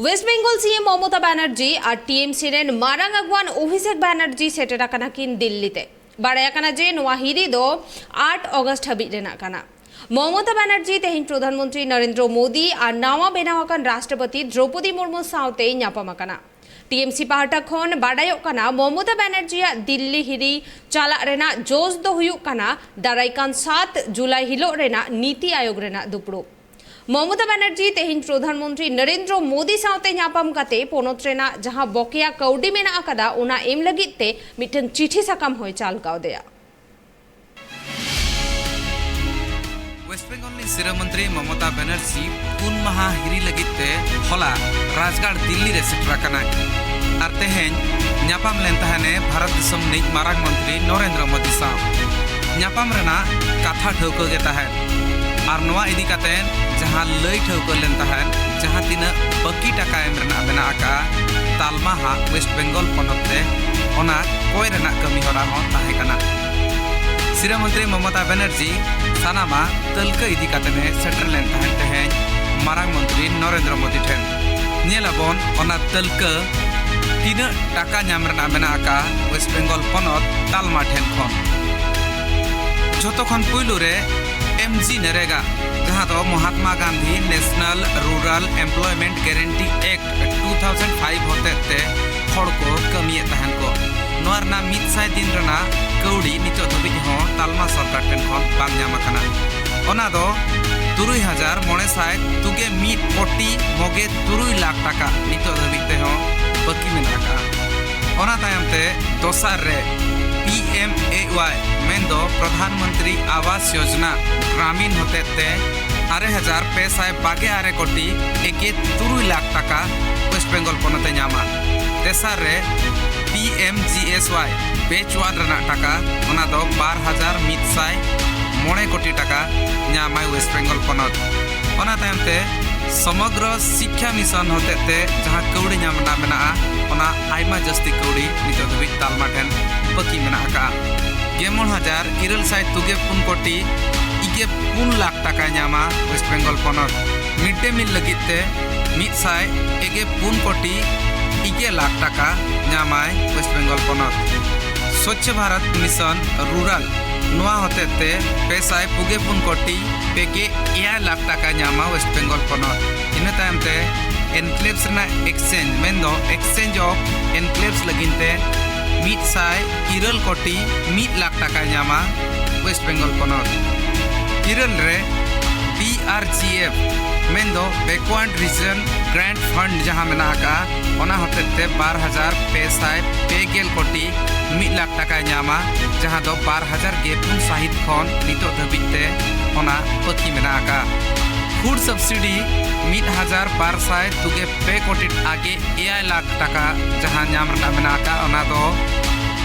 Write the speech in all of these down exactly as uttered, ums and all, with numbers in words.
West Bengal ᱥᱤ ᱮᱢ ᱢᱚᱢᱚᱛᱟ ᱵᱟᱱᱟᱨᱡᱤ ᱟᱨ T M ᱥᱤ ᱨᱮᱱ ᱢᱟᱨᱟᱝ ᱟᱹᱜᱩᱣᱟᱱ ᱚᱵᱷᱤᱥᱮᱠ ᱵᱟᱱᱟᱨᱡᱤ ᱥᱮᱴᱮᱨ ᱟᱠᱟᱱᱟ ᱠᱤᱱ ᱫᱤᱞᱞᱤ ᱛᱮ᱾ ᱵᱟᱲᱟᱭ ᱟᱠᱟᱱᱟ ᱡᱮ ᱱᱚᱣᱟ ᱦᱤᱨᱤ ᱫᱚ ᱟᱴ ᱚᱜᱚᱥᱴ ᱦᱟᱹᱵᱤᱡ ᱨᱮᱱᱟᱜ ᱠᱟᱱᱟ᱾ ᱢᱚᱢᱚᱛᱟ ᱵᱟᱱᱟᱨᱡᱤ ᱛᱮᱦᱮᱧ ᱯᱨᱚᱫᱷᱟᱱ ᱢᱚᱱᱛᱨᱤ ᱱᱚᱨᱮᱱᱫᱨᱚ ᱢᱳᱫᱤ ᱟᱨ ᱱᱟᱣᱟ ᱵᱮᱱᱟᱣ ᱟᱠᱟᱱ ᱨᱟᱥᱴᱨᱚᱯᱚᱛᱤ ᱫᱨᱚᱣᱯᱚᱫᱤ ᱢᱩᱨᱢᱩ ᱥᱟᱶᱛᱮᱭ ᱧᱟᱯᱟᱢ ᱟᱠᱟᱱᱟ᱾ ᱴᱤ ᱮᱢ ᱥᱤ ᱯᱟᱦᱴᱟ ᱠᱷᱚᱱ ᱵᱟᱰᱟᱭᱚᱜ ᱠᱟᱱᱟ, ᱢᱚᱢᱚᱛᱟ ᱵᱟᱱᱟᱨᱡᱤᱭᱟᱜ ᱫᱤᱞᱞᱤ ᱦᱤᱨᱤ ᱪᱟᱞᱟᱜ ᱨᱮᱱᱟᱜ ᱡᱚᱥ ᱫᱚ ᱦᱩᱭᱩᱜ ᱠᱟᱱᱟ ᱫᱟᱨᱟᱭ ᱠᱟᱱ ᱥᱟᱛ ᱡᱩᱞᱟᱭ ᱦᱤᱞᱚᱜ ᱨᱮᱱᱟᱜ ᱱᱤᱛᱤ ᱟᱭᱳᱜᱽ ᱨᱮᱱᱟᱜ ᱫᱩᱯᱲᱩᱵ᱾ ᱢᱚᱢᱚᱛᱟ ᱵᱟᱱᱟᱨᱡᱤ ᱛᱮᱦᱮᱧ ᱯᱨᱚᱫᱷᱟᱱ ᱢᱚᱱᱛᱨᱤ ᱱᱚᱨᱮᱱᱫᱨᱚ ᱢᱳᱫᱤ ᱥᱟᱶᱛᱮ ᱧᱟᱯᱟᱢ ᱠᱟᱛᱮ ᱯᱚᱱᱚᱛ ᱨᱮᱱᱟᱜ ᱡᱟᱦᱟᱸ ᱵᱚᱠᱮᱭᱟ ᱠᱟᱹᱣᱰᱤ ᱢᱮᱱᱟᱜ ᱟᱠᱟᱫᱟ, ᱚᱱᱟ ᱮᱢ ᱞᱟᱹᱜᱤᱫ ᱛᱮ ᱢᱤᱫᱴᱟᱝ ᱪᱤᱴᱷᱤ ᱥᱟᱠᱟᱢ ᱦᱚᱸᱭ ᱪᱟᱞ ᱠᱟᱣᱫᱮᱭᱟ᱾ ᱳᱭᱮᱥᱴ ᱵᱮᱝᱜᱚᱞ ᱨᱤᱱᱤᱡ ᱥᱤᱨᱟᱹ ᱢᱚᱱᱛᱨᱤ ᱢᱚᱢᱚᱛᱟ ᱵᱟᱱᱟᱨᱡᱤ ᱯᱩᱱ ᱢᱟᱦᱟ ᱦᱤᱨᱤ ᱞᱟᱹᱜᱤᱫ ᱛᱮ ᱦᱚᱞᱟ ᱨᱟᱡᱽᱜᱟᱲ ᱫᱤᱞᱞᱤ ᱨᱮ ᱥᱮᱴᱮᱨ ᱟᱠᱟᱱᱟᱭ ᱟᱨ ᱛᱮᱦᱮᱧ ᱧᱟᱯᱟᱢ ᱞᱮᱱ ᱛᱟᱦᱮᱱᱮ ᱵᱷᱟᱨᱚᱛ ᱫᱤᱥᱚᱢ ᱨᱤᱱᱤᱡ ᱢᱟᱨᱟᱝ ᱢᱚᱱᱛᱨᱤ ᱱᱚᱨᱮᱱᱫᱨᱚ ᱢᱳᱫᱤ ᱥᱟᱶ᱾ ᱧᱟᱯᱟᱢ ᱨᱮᱱᱟᱜ ᱠᱟᱛᱷᱟ ᱴᱷᱟᱹᱣᱠᱟᱹ ᱜᱮ ᱛᱟᱦᱮᱸᱫ ᱟᱨ ᱱᱚᱣᱟ ᱤᱫᱤ ᱠᱟᱛᱮ ᱡᱟᱦᱟᱸ ᱞᱟᱹᱭ ᱴᱷᱟᱹᱣᱠᱟᱹ ᱞᱮᱱ ᱛᱟᱦᱮᱸᱫ, ᱡᱟᱦᱟᱸ ᱛᱤᱱᱟᱹᱜ ᱵᱟᱹᱠᱤ ᱴᱟᱠᱟ ᱮᱢ ᱨᱮᱱᱟᱜ ᱢᱮᱱᱟᱜ ᱟᱠᱟᱫᱼᱟ ᱛᱟᱞᱢᱟ ᱦᱟᱜ ᱳᱭᱮᱥᱴ ᱵᱮᱝᱜᱚᱞ ᱯᱚᱱᱚᱛ ᱛᱮ, ᱚᱱᱟ ᱠᱚᱭ ᱨᱮᱱᱟᱜ ᱠᱟᱹᱢᱤ ᱦᱚᱨᱟ ᱦᱚᱸ ᱛᱟᱦᱮᱸ ᱠᱟᱱᱟ᱾ ᱥᱤᱨᱟᱹ ᱢᱚᱱᱛᱨᱤ ᱢᱚᱢᱚᱛᱟ ᱵᱟᱱᱟᱨᱡᱤ ᱥᱟᱱᱟᱢᱟᱜ ᱛᱟᱹᱞᱠᱟᱹ ᱤᱫᱤ ᱠᱟᱛᱮ ᱮ ᱥᱮᱴᱮᱨ ᱞᱮᱱ ᱛᱟᱦᱮᱸᱫ ᱛᱮᱦᱮᱧ ᱢᱟᱨᱟᱝ ᱢᱚᱱᱛᱨᱤ ᱱᱚᱨᱮᱱᱫᱨᱚ ᱢᱳᱫᱤ ᱴᱷᱮᱱ᱾ ᱧᱮᱞ ᱟᱵᱚᱱ ᱚᱱᱟ ᱛᱟᱹᱞᱠᱟᱹ ᱛᱤᱱᱟᱹᱜ ᱴᱟᱠᱟ ᱧᱟᱢ ᱨᱮᱱᱟᱜ ᱢᱮᱱᱟᱜ ᱟᱠᱟᱫᱼᱟ ᱳᱭᱮᱥᱴ ᱵᱮᱝᱜᱚᱞ ᱯᱚᱱᱚᱛ ᱛᱟᱞᱢᱟ ᱴᱷᱮᱱ ᱠᱷᱚᱱ᱾ ᱡᱷᱚᱛᱚ ᱠᱷᱚᱱ ᱯᱩᱭᱞᱩ ᱨᱮ ᱮᱢ ᱡᱤ ᱱᱮᱨᱮᱜᱟ, ᱡᱟᱦᱟᱸ ᱫᱚ Mahatma Gandhi national rural employment guarantee act two thousand five ᱦᱚᱛᱮᱛ ᱛᱮ ᱦᱚᱲ ᱠᱚ ᱠᱟᱹᱢᱤᱭᱮᱫ ᱛᱟᱦᱮᱱ ᱠᱚ᱾ ᱱᱚᱣᱟ ᱨᱮᱱᱟᱜ ᱢᱤᱫ ᱥᱟᱭ ᱫᱤᱱ ᱨᱮᱱᱟᱜ ᱠᱟᱹᱣᱰᱤ ᱱᱤᱛᱚᱜ ᱫᱷᱟᱹᱵᱤᱡ ᱦᱚᱸ ᱛᱟᱞᱢᱟ ᱥᱚᱨᱠᱟᱨ ᱴᱷᱮᱱ ᱠᱷᱚᱱ ᱵᱟᱝ ᱧᱟᱢ ᱟᱠᱟᱱᱟ᱾ ᱚᱱᱟ ᱫᱚ ᱛᱩᱨᱩᱭ ᱦᱟᱡᱟᱨ ᱢᱚᱬᱮ ᱥᱟᱭ ᱛᱩᱜᱮ ᱢᱤᱫ ᱠᱳᱴᱤ ᱢᱚᱜᱮ ᱛᱩᱨᱩᱭ ᱞᱟᱠᱷ ᱴᱟᱠᱟ ᱱᱤᱛᱚᱜ ᱫᱷᱟᱹᱵᱤᱡ ᱛᱮᱦᱚᱸ ᱵᱟᱹᱠᱤ ᱢᱮᱱᱟᱜ ᱟᱠᱟᱫᱼᱟ᱾ ᱚᱱᱟ ᱛᱟᱭᱚᱢ ᱛᱮ ᱫᱚᱥᱟᱨ ᱨᱮ ᱯᱤ ᱮᱢ ᱮ ᱣᱟᱭ, ᱢᱮᱱᱫᱚ ᱯᱨᱚᱫᱷᱟᱱ ᱢᱚᱱᱛᱨᱤ ᱟᱵᱟᱥ ᱭᱳᱡᱽᱱᱟ ᱜᱨᱟᱢᱤᱱ ᱦᱚᱛᱮᱛ ᱛᱮ ᱟᱨᱮ ᱦᱟᱡᱟᱨ ᱯᱮ ᱥᱟᱭ ᱵᱟᱜᱮ ᱟᱨᱮ ᱠᱳᱴᱤ ᱮᱜᱮ ᱛᱩᱨᱩᱭ ᱞᱟᱠᱷ ᱴᱟᱠᱟ ᱳᱭᱮᱥᱴ ᱵᱮᱝᱜᱚᱞ ᱯᱚᱱᱚᱛ ᱮ ᱧᱟᱢᱟ᱾ ᱛᱮᱥᱟᱨ ᱨᱮ P M G S Y batch one ᱨᱮᱱᱟᱜ ᱴᱟᱠᱟ, ᱚᱱᱟ ᱫᱚ ᱵᱟᱨ ᱦᱟᱡᱟᱨ ᱢᱤᱫ ᱥᱟᱭ ᱢᱚᱬᱮ ᱠᱳᱴᱤ ᱴᱟᱠᱟ ᱧᱟᱢᱟᱭ ᱳᱭᱮᱥᱴ ᱵᱮᱝᱜᱚᱞ ᱯᱚᱱᱚᱛ᱾ ᱚᱱᱟ ᱛᱟᱭᱚᱢ ᱛᱮ ᱥᱚᱢᱚᱜᱨᱚ ᱥᱤᱠᱠᱷᱟ ᱢᱤᱥᱚᱱ ᱦᱚᱛᱮᱛ ᱛᱮ ᱡᱟᱦᱟᱸ ᱠᱟᱹᱣᱰᱤ ᱧᱟᱢ ᱨᱮᱱᱟᱜ ᱢᱮᱱᱟᱜᱼᱟ, ᱚᱱᱟ ᱟᱭᱢᱟ ᱡᱟᱹᱥᱛᱤ ᱠᱟᱹᱣᱰᱤ ᱱᱤᱛᱚᱜ ᱫᱷᱟᱹᱵᱤᱡ ᱛᱟᱞᱢᱟ ᱴᱷᱮᱱ ᱵᱟᱹᱠᱤ ᱢᱮᱱᱟᱜ ᱟᱠᱟᱫᱼᱟ᱾ ᱜᱮᱞ ᱢᱚᱬᱮ ᱦᱟᱡᱟᱨ ᱤᱨᱟᱹᱞ ᱥᱟᱭ ᱛᱩᱜᱮ ᱯᱩᱱ ᱠᱳᱴᱤ ᱤᱜᱮ ᱯᱩᱱ ᱞᱟᱠᱷ ᱴᱟᱠᱟᱭ ᱧᱟᱢᱟ ᱳᱭᱮᱥᱴ ᱵᱮᱝᱜᱚᱞ ᱯᱚᱱᱚᱛ᱾ ᱢᱤᱰ ᱰᱮ ᱢᱤᱞ ᱞᱟᱹᱜᱤᱫ ᱛᱮ ᱢᱤᱫ ᱥᱟᱭ ᱮᱜᱮ ᱯᱩᱱ ᱠᱳᱴᱤ ᱤᱜᱮ ᱞᱟᱠᱷ ᱴᱟᱠᱟ ᱧᱟᱢᱟᱭ ᱳᱭᱮᱥᱴ ᱵᱮᱝᱜᱚᱞ ᱯᱚᱱᱚᱛ᱾ ᱥᱚᱪᱪᱷᱚ ᱵᱷᱟᱨᱚᱛ ᱢᱤᱥᱚᱱ ᱨᱩᱨᱟᱞ, ᱱᱚᱣᱟ ᱦᱚᱛᱮᱛᱮ ᱯᱮ ᱥᱟᱭ ᱯᱩᱜᱮ ᱯᱩᱱ ᱠᱳᱴᱤ ᱯᱮᱜᱮ ᱮᱭᱟᱭ ᱞᱟᱠᱷ ᱴᱟᱠᱟ ᱧᱟᱢᱟ ᱳᱭᱮᱥᱴ ᱵᱮᱝᱜᱚᱞ ᱯᱚᱱᱚᱛ᱾ ᱤᱱᱟᱹ ᱛᱟᱭᱚᱢ ᱛᱮ ᱮᱱᱠᱞᱮᱵᱷᱥ ᱨᱮᱱᱟᱜ ᱮᱠᱥᱪᱮᱧᱡᱽ, ᱢᱮᱱᱫᱚ exchange of enclaves ᱞᱟᱹᱜᱤᱫ ᱛᱮ ᱢᱤᱫ ᱥᱟᱭ ᱤᱨᱟᱹᱞ ᱠᱳᱴᱤ ᱢᱤᱫ ᱞᱟᱠᱷ ᱴᱟᱠᱟᱭ ᱧᱟᱢᱟ ᱳᱭᱮᱥᱴ ᱵᱮᱝᱜᱚᱞ ᱯᱚᱱᱚᱛ᱾ ᱤᱨᱟᱹᱞ ᱨᱮ ᱰᱤ ᱟᱨ ᱡᱤ ᱮᱯᱷ, ᱢᱮᱱᱫᱚ Backward Region Grant Fund ᱡᱟᱦᱟᱸ ᱢᱮᱱᱟᱜ ᱟᱠᱟᱫᱼᱟ, ᱚᱱᱟ ᱦᱚᱛᱮᱛᱮ ᱵᱟᱨ ᱦᱟᱡᱟᱨ ᱯᱮ ᱥᱟᱭ ᱯᱮ ᱜᱮᱞ ᱠᱳᱴᱤ ᱢᱤᱫ ᱞᱟᱠᱷ ᱴᱟᱠᱟᱭ ᱧᱟᱢᱟ, ᱡᱟᱦᱟᱸ ᱫᱚ ᱵᱟᱨ ᱦᱟᱡᱟᱨ ᱜᱮ ᱯᱩᱱ ᱥᱟᱹᱦᱤᱛ ᱠᱷᱚᱱ ᱱᱤᱛᱚᱜ ᱫᱷᱟᱹᱵᱤᱡ ᱛᱮ ᱚᱱᱟ ᱵᱟᱹᱠᱤ ᱢᱮᱱᱟᱜ ᱟᱠᱟᱫᱼᱟ᱾ ᱯᱷᱩᱰ ᱥᱟᱵᱥᱤᱰᱤ ᱢᱤᱫ ᱦᱟᱡᱟᱨ ᱵᱟᱨ ᱥᱟᱭ ᱛᱩᱜᱮ ᱯᱮ ᱠᱳᱴᱤ ᱟᱜᱮ ᱮᱭᱟᱭ ᱞᱟᱠᱷ ᱴᱟᱠᱟ ᱡᱟᱦᱟᱸ ᱧᱟᱢ ᱨᱮᱱᱟᱜ ᱢᱮᱱᱟᱜ ᱟᱠᱟᱫ, ᱚᱱᱟ ᱫᱚ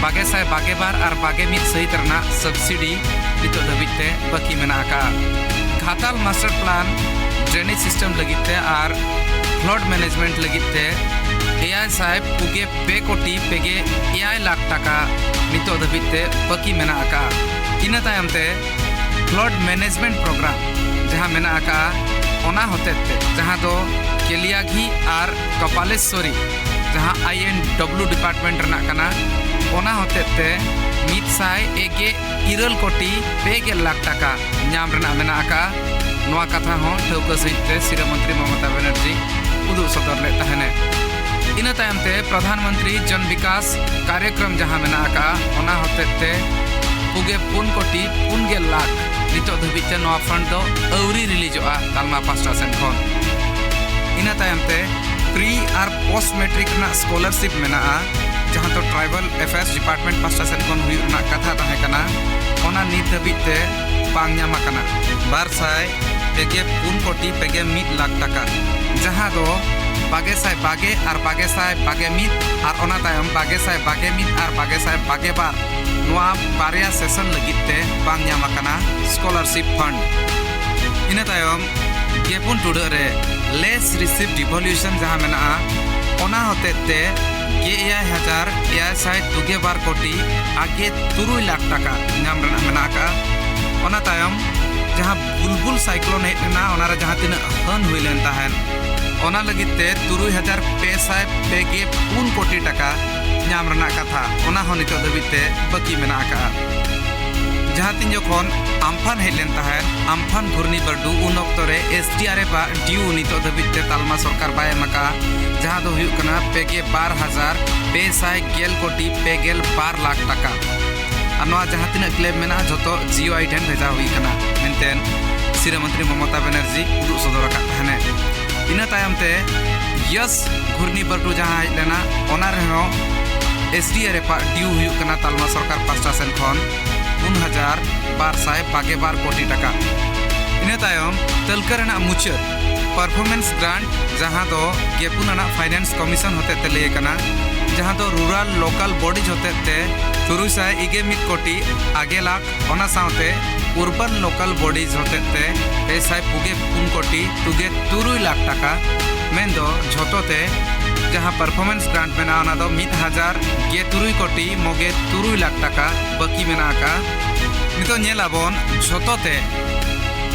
ᱵᱟᱜᱮ ᱥᱟᱭ ᱵᱟᱜᱮ ᱵᱟᱨ ᱟᱨ ᱵᱟᱜᱮ ᱢᱤᱫ ᱥᱟᱹᱦᱤᱛ ᱨᱮᱱᱟᱜ ᱥᱟᱵᱥᱤᱰᱤ ᱱᱤᱛᱚᱜ ᱫᱷᱟᱹᱵᱤᱡ ᱛᱮ ᱵᱟᱹᱠᱤ ᱢᱮᱱᱟᱜ ᱟᱠᱟᱫ᱾ ᱜᱷᱟᱛᱟᱞ ᱢᱟᱥᱴᱟᱨ ᱯᱞᱟᱱ ᱰᱨᱮᱱᱮᱡᱽ ᱥᱤᱥᱴᱮᱢ ᱞᱟᱹᱜᱤᱫ ᱛᱮ ᱟᱨ ᱯᱷᱞᱚᱰ ᱢᱮᱱᱮᱡᱽᱢᱮᱱᱴ ᱞᱟᱹᱜᱤᱫ ᱛᱮ ᱮᱭᱟᱭ ᱥᱟᱭ ᱯᱩᱜᱮ ᱯᱮ ᱠᱳᱴᱤ ᱯᱮᱜᱮ ᱮᱭᱟᱭ ᱞᱟᱠᱷ ᱴᱟᱠᱟ ᱱᱤᱛᱚᱜ ᱫᱷᱟᱹᱵᱤᱡ ᱛᱮ ᱵᱟᱹᱠᱤ ᱢᱮᱱᱟᱜ ᱟᱠᱟᱫ᱾ ᱤᱱᱟᱹ ᱛᱟᱭᱚᱢ ᱛᱮ ᱯᱷᱞᱚᱰ ᱢᱮᱱᱮᱡᱽᱢᱮᱱᱴ ᱯᱨᱳᱜᱨᱟᱢ ᱡᱟᱦᱟᱸ ᱢᱮᱱᱟᱜ ᱟᱠᱟᱫᱼᱟ, ᱚᱱᱟ ᱦᱚᱛᱮᱛᱮ ᱡᱟᱦᱟᱸ ᱫᱚ ᱠᱮᱞᱤᱭᱟᱜᱷᱤ ᱟᱨ ᱠᱟᱯᱟᱞᱮᱥᱣᱚᱨᱤ, ᱡᱟᱦᱟᱸ ᱟᱭ ᱮᱱ ᱰᱟᱵᱞᱤᱭᱩ ᱰᱤᱯᱟᱨᱴᱢᱮᱱᱴ ᱨᱮᱱᱟᱜ ᱠᱟᱱᱟ, ᱚᱱᱟ ᱦᱚᱛᱮᱛᱮ ᱢᱤᱫ ᱥᱟᱭ ᱮᱜᱮ ᱤᱨᱟᱹᱞ ᱠᱳᱴᱤ ᱯᱮ ᱜᱮᱞ ᱞᱟᱠᱷ ᱴᱟᱠᱟ ᱧᱟᱢ ᱨᱮᱱᱟᱜ ᱢᱮᱱᱟᱜ ᱟᱠᱟᱫᱼᱟ᱾ ᱱᱚᱣᱟ ᱠᱟᱛᱷᱟ ᱦᱚᱸ ᱴᱷᱟᱹᱣᱠᱟᱹ ᱥᱟᱹᱦᱤᱡ ᱛᱮ ᱥᱤᱨᱟᱹ ᱢᱚᱱᱛᱨᱤ ᱢᱚᱢᱚᱛᱟ ᱵᱟᱱᱟᱨᱡᱤ ᱩᱫᱩᱜ ᱥᱚᱫᱚᱨ ᱞᱮᱫ ᱛᱟᱦᱮᱱᱮ᱾ ᱤᱱᱟᱹ ᱛᱟᱭᱚᱢ ᱛᱮ ᱯᱨᱚᱫᱷᱟᱱ ᱢᱚᱱᱛᱨᱤ ᱡᱚᱱ ᱵᱤᱠᱟᱥ ᱠᱟᱨᱭᱚᱠᱨᱚᱢ ᱡᱟᱦᱟᱸ ᱢᱮᱱᱟᱜ ᱟᱠᱟᱫᱼᱟ, ᱚᱱᱟ ᱦᱚᱛᱮᱛᱮ ᱯᱩᱜᱮ ᱯᱩᱱ ᱠᱳᱴᱤ ᱯᱩᱱ ᱜᱮᱞ ᱞᱟᱠᱷ ᱱᱤᱛᱚᱜ ᱫᱷᱟᱹᱵᱤᱡ ᱛᱮ ᱱᱚᱣᱟ ᱯᱷᱟᱱᱰ ᱫᱚ ᱟᱹᱣᱨᱤ ᱨᱤᱞᱤᱡᱚᱜᱼᱟ ᱛᱟᱞᱢᱟ ᱯᱟᱦᱴᱟ ᱥᱮᱱ ᱠᱷᱚᱱ᱾ ᱤᱱᱟᱹ ᱛᱟᱭᱚᱢ ᱛᱮ ᱯᱨᱤ ᱟᱨ ᱯᱳᱥᱴ ᱢᱮᱴᱨᱤᱠ ᱨᱮᱱᱟᱜ ᱥᱠᱚᱞᱟᱨᱥᱤᱯ ᱢᱮᱱᱟᱜᱼᱟ, ᱡᱟᱦᱟᱸ ᱫᱚ ᱴᱨᱟᱭᱵᱟᱞ ᱮᱯᱷᱮᱭᱟᱨᱥ ᱰᱤᱯᱟᱨᱴᱢᱮᱱᱴ ᱯᱟᱦᱴᱟ ᱥᱮᱱ ᱠᱷᱚᱱ ᱦᱩᱭᱩᱜ ᱨᱮᱱᱟᱜ ᱠᱟᱛᱷᱟ ᱛᱟᱦᱮᱸ ᱠᱟᱱᱟ, ᱚᱱᱟ ᱱᱤᱛ ᱫᱷᱟᱹᱵᱤᱡ ᱛᱮ ᱵᱟᱝ ᱧᱟᱢ ᱟᱠᱟᱱᱟ᱾ ᱵᱟᱨ ᱥᱟᱭ ᱯᱮᱜᱮ ᱯᱩᱱ ᱠᱳᱴᱤ ᱯᱮᱜᱮ ᱢᱤᱫ ᱞᱟᱠᱷ ᱴᱟᱠᱟ, ᱡᱟᱦᱟᱸ ᱫᱚ ᱵᱟᱜᱮ ᱥᱟᱭ ᱵᱟᱜᱮ ᱟᱨ ᱵᱟᱜᱮ ᱥᱟᱭ ᱵᱟᱜᱮ ᱢᱤᱫ ᱟᱨ ᱚᱱᱟ ᱛᱟᱭᱚᱢ ᱵᱟᱜᱮ ᱥᱟᱭ ᱵᱟᱜᱮ ᱢᱤᱫ ᱟᱨ ᱵᱟᱜᱮ ᱥᱟᱭ ᱵᱟᱜᱮ ᱵᱟᱨ, ᱱᱚᱣᱟ ᱵᱟᱨᱭᱟ ᱥᱮᱥᱚᱱ ᱞᱟᱹᱜᱤᱫ ᱛᱮ ᱵᱟᱝ ᱧᱟᱢ ᱟᱠᱟᱱᱟ ᱥᱠᱚᱞᱟᱨᱥᱤᱯ ᱯᱷᱟᱱᱰ᱾ ᱤᱱᱟᱹ ᱛᱟᱭᱚᱢ ᱜᱮᱯᱩᱱ ᱴᱩᱰᱟᱹᱜ ᱨᱮ ᱞᱮᱥ ᱨᱤᱥᱤᱵᱷ ᱰᱤᱵᱷᱚᱞᱩᱭᱩᱥᱚᱱ ᱡᱟᱦᱟᱸ ᱢᱮᱱᱟᱜᱼᱟ, ᱚᱱᱟ ᱦᱚᱛᱮᱡ ᱛᱮ ᱜᱮ ᱮᱭᱟᱭ ᱦᱟᱡᱟᱨ ᱮᱭᱟᱭ ᱥᱟᱭ ᱛᱩᱜᱮ ᱵᱟᱨ ᱠᱳᱴᱤ ᱟᱜᱮ ᱛᱩᱨᱩᱭ ᱞᱟᱠᱷ ᱴᱟᱠᱟ ᱧᱟᱢ ᱨᱮᱱᱟᱜ ᱢᱮᱱᱟᱜ ᱟᱠᱟᱫᱼᱟ᱾ ᱚᱱᱟ ᱛᱟᱭᱚᱢ ᱡᱟᱦᱟᱸ ᱵᱩᱞᱵᱩᱞ ᱥᱟᱭᱠᱞᱳᱱ ᱦᱮᱡ ᱞᱮᱱᱟ, ᱚᱱᱟᱨᱮ ᱡᱟᱦᱟᱸ ᱛᱤᱱᱟᱹᱜ ᱦᱟᱹᱱ ᱦᱩᱭ ᱞᱮᱱ ᱛᱟᱦᱮᱸᱫ, ᱚᱱᱟ ᱞᱟᱹᱜᱤᱫ ᱛᱮ ᱛᱩᱨᱩᱭ ᱦᱟᱡᱟᱨ ᱯᱮ ᱥᱟᱭ ᱯᱮ ᱜᱮ ᱯᱩᱱ ᱠᱳᱴᱤ ᱴᱟᱠᱟ ᱧᱟᱢ ᱨᱮᱱᱟᱜ ᱠᱟᱛᱷᱟ, ᱚᱱᱟ ᱦᱚᱸ ᱱᱤᱛᱚᱜ ᱫᱷᱟᱹᱵᱤᱡ ᱛᱮ ᱵᱟᱹᱠᱤ ᱢᱮᱱᱟᱜ ᱟᱠᱟᱫᱼᱟ᱾ ᱡᱟᱦᱟᱸ ᱛᱤᱱ ᱡᱚᱠᱷᱚᱱ ᱟᱢᱯᱷᱟᱱ ᱦᱮᱡ ᱞᱮᱱ ᱛᱟᱦᱮᱸᱫ, ᱟᱢᱯᱷᱟᱱ ᱜᱷᱩᱨᱱᱤ ᱵᱟᱹᱨᱰᱩ, ᱩᱱ ᱚᱠᱛᱚ ᱨᱮ ᱮᱥᱰᱤᱟᱨᱮᱯᱷ ᱟᱜ ᱰᱤᱭᱩ ᱱᱤᱛᱚᱜ ᱫᱷᱟᱹᱵᱤᱡ ᱛᱮ ᱛᱟᱞᱢᱟ ᱥᱚᱨᱠᱟᱨ ᱵᱟᱭ ᱮᱢ ᱟᱠᱟᱫᱼᱟ, ᱡᱟᱦᱟᱸ ᱫᱚ ᱦᱩᱭᱩᱜ ᱠᱟᱱᱟ ᱯᱮ ᱜᱮ ᱵᱟᱨ ᱦᱟᱡᱟᱨ ᱯᱮ ᱥᱟᱭ ᱜᱮᱞ ᱠᱳᱴᱤ ᱯᱮ ᱜᱮᱞ ᱵᱟᱨ ᱞᱟᱠᱷ ᱴᱟᱠᱟ᱾ ᱟᱨ ᱱᱚᱣᱟ ᱡᱟᱦᱟᱸ ᱛᱤᱱᱟᱹᱜ ᱠᱞᱮᱢ ᱢᱮᱱᱟᱜᱼᱟ, ᱡᱷᱚᱛᱚ ᱡᱤᱭᱳ ᱟᱭ ᱴᱷᱮᱱ ᱵᱷᱮᱡᱟ ᱦᱩᱭ ᱟᱠᱟᱱᱟ ᱢᱮᱱᱛᱮ ᱥᱤᱨᱟᱹ ᱢᱚᱱᱛᱨᱤ ᱢᱚᱢᱚᱛᱟ ᱵᱮᱱᱟᱨᱡᱤ ᱩᱫᱩᱜ ᱥᱚᱫᱚᱨ ᱟᱠᱟᱫ ᱛᱟᱦᱮᱱᱮ᱾ ᱤᱱᱟᱹ ᱛᱟᱭᱚᱢ ᱛᱮ ᱭᱟᱥ ᱜᱷᱩᱨᱱᱤ ᱵᱟᱹᱨᱰᱩ ᱡᱟᱦᱟᱸ ᱦᱮᱡ ᱞᱮᱱᱟ, ᱚᱱᱟ ᱨᱮᱦᱚᱸ ᱮᱥᱰᱤᱟᱨᱮᱯᱷ ᱟᱜ ᱰᱤᱭᱩ ᱦᱩᱭᱩᱜ ᱠᱟᱱᱟ ᱛᱟᱞᱢᱟ ᱥᱚᱨᱠᱟᱨ ᱯᱟᱥᱴᱟ ᱥᱮᱱ ᱠᱷᱚᱱ ᱯᱩᱱ ᱦᱟᱡᱟᱨ ᱵᱟᱨ ᱥᱟᱭ ᱵᱟᱜᱮ ᱵᱟᱨ ᱠᱳᱴᱤ ᱴᱟᱠᱟ᱾ ᱤᱱᱟᱹ ᱛᱟᱭᱚᱢ ᱛᱟᱹᱞᱠᱟᱹ ᱨᱮᱱᱟᱜ ᱢᱩᱪᱟᱹᱫ ᱯᱟᱨᱯᱷᱚᱨᱢᱮᱱᱥ ᱜᱨᱟᱱᱴ, ᱡᱟᱦᱟᱸ ᱫᱚ ᱜᱮᱯᱩᱱ ᱟᱱᱟᱜ ᱯᱷᱟᱭᱱᱟᱱᱥ ᱠᱚᱢᱤᱥᱚᱱ ᱦᱚᱛᱮᱛᱮ ᱞᱟᱹᱭ ᱟᱠᱟᱱᱟ, ᱡᱟᱦᱟᱸ ᱫᱚ ᱨᱩᱨᱟᱞ ᱞᱳᱠᱟᱞ ᱵᱚᱰᱤᱡᱽ ᱦᱚᱛᱮᱛᱮ ᱛᱩᱨᱩᱭ ᱥᱟᱭ ᱤᱜᱮ ᱢᱤᱫ ᱠᱳᱴᱤ ᱟᱜᱮ ᱞᱟᱠᱷ, ᱚᱱᱟ ᱥᱟᱶᱛᱮ ᱩᱨᱵᱟᱱ ᱞᱳᱠᱟᱞ ᱵᱚᱰᱤᱡᱽ ᱦᱚᱛᱮᱛᱮ ᱯᱮ ᱥᱟᱭ ᱯᱩᱜᱮ ᱯᱩᱱ ᱠᱳᱴᱤ ᱛᱩᱜᱮ ᱛᱩᱨᱩᱭ ᱞᱟᱠᱷ ᱴᱟᱠᱟ, ᱢᱮᱱᱫᱚ ᱡᱷᱚᱛᱚ ᱛᱮ ᱡᱟᱦᱟᱸ ᱯᱟᱨᱯᱷᱚᱨᱢᱮᱱᱥ ᱜᱨᱟᱱᱴ ᱢᱮᱱᱟᱜᱼᱟ, ᱚᱱᱟ ᱫᱚ ᱢᱤᱫ ᱦᱟᱡᱟᱨ ᱜᱮ ᱛᱩᱨᱩᱭ ᱠᱳᱴᱤ ᱢᱚᱜᱮ ᱛᱩᱨᱩᱭ ᱞᱟᱠᱷ ᱴᱟᱠᱟ ᱵᱟᱹᱠᱤ ᱢᱮᱱᱟᱜ ᱟᱠᱟᱫᱼᱟ᱾ ᱱᱤᱛᱚᱜ ᱧᱮᱞ ᱟᱵᱚᱱ ᱡᱷᱚᱛᱚ ᱛᱮ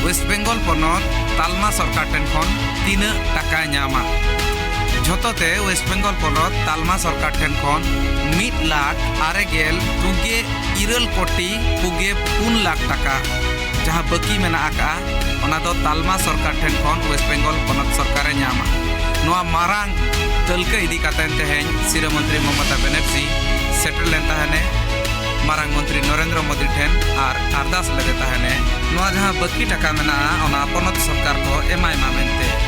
ᱳᱭᱮᱥᱴ ᱵᱮᱝᱜᱚᱞ ᱯᱚᱱᱚᱛ ᱛᱟᱞᱢᱟ ᱥᱚᱨᱠᱟᱨ ᱴᱷᱮᱱ ᱠᱷᱚᱱ ᱛᱤᱱᱟᱹᱜ ᱴᱟᱠᱟᱭ ᱧᱟᱢᱟ᱾ ᱡᱷᱚᱛᱚ ᱛᱮ ᱳᱭᱮᱥᱴ ᱵᱮᱝᱜᱚᱞ ᱯᱚᱱᱚᱛ ᱛᱟᱞᱢᱟ ᱥᱚᱨᱠᱟᱨ ᱴᱷᱮᱱ ᱠᱷᱚᱱ ᱢᱤᱫ ᱞᱟᱠᱷ ᱟᱨᱮ ᱜᱮᱞ ᱛᱩᱜᱮ ᱤᱨᱟᱹᱞ ᱠᱳᱴᱤ ᱯᱩᱜᱮ ᱯᱩᱱ ᱞᱟᱠᱷ ᱴᱟᱠᱟ ᱡᱟᱦᱟᱸ ᱵᱟᱹᱠᱤ ᱢᱮᱱᱟᱜ ᱟᱠᱟᱫᱼᱟ, ᱚᱱᱟ ᱫᱚ ᱛᱟᱞᱢᱟ ᱥᱚᱨᱠᱟᱨ ᱴᱷᱮᱱ ᱠᱷᱚᱱ ᱳᱭᱮᱥᱴ ᱵᱮᱝᱜᱚᱞ ᱯᱚᱱᱚᱛ ᱥᱚᱨᱠᱟᱨᱮ ᱧᱟᱢᱟ᱾ ᱱᱚᱣᱟ ᱢᱟᱨᱟᱝ ᱛᱟᱹᱞᱠᱟᱹ ᱤᱫᱤ ᱠᱟᱛᱮ ᱛᱮᱦᱮᱧ ᱥᱤᱨᱟᱹ ᱢᱚᱱᱛᱨᱤ ᱢᱚᱢᱚᱛᱟ ᱵᱮᱱᱟᱨᱡᱤ ᱥᱮᱴᱮᱨ ᱞᱮᱱ ᱛᱟᱦᱮᱱᱮ ᱢᱟᱨᱟᱝ ᱢᱚᱱᱛᱨᱤ ᱱᱚᱨᱮᱱᱫᱨᱚ ᱢᱳᱫᱤ ᱴᱷᱮᱱ ᱟᱨ ᱟᱨᱫᱟᱥ ᱞᱮᱫᱮ ᱛᱟᱦᱮᱱᱮ, ᱱᱚᱣᱟ ᱡᱟᱦᱟᱸ ᱵᱟᱹᱠᱤ ᱴᱟᱠᱟ ᱢᱮᱱᱟᱜᱼᱟ, ᱚᱱᱟ ᱯᱚᱱᱚᱛ ᱥᱚᱨᱠᱟᱨ ᱠᱚ ᱮᱢᱟᱭ ᱢᱟ ᱢᱮᱱᱛᱮ᱾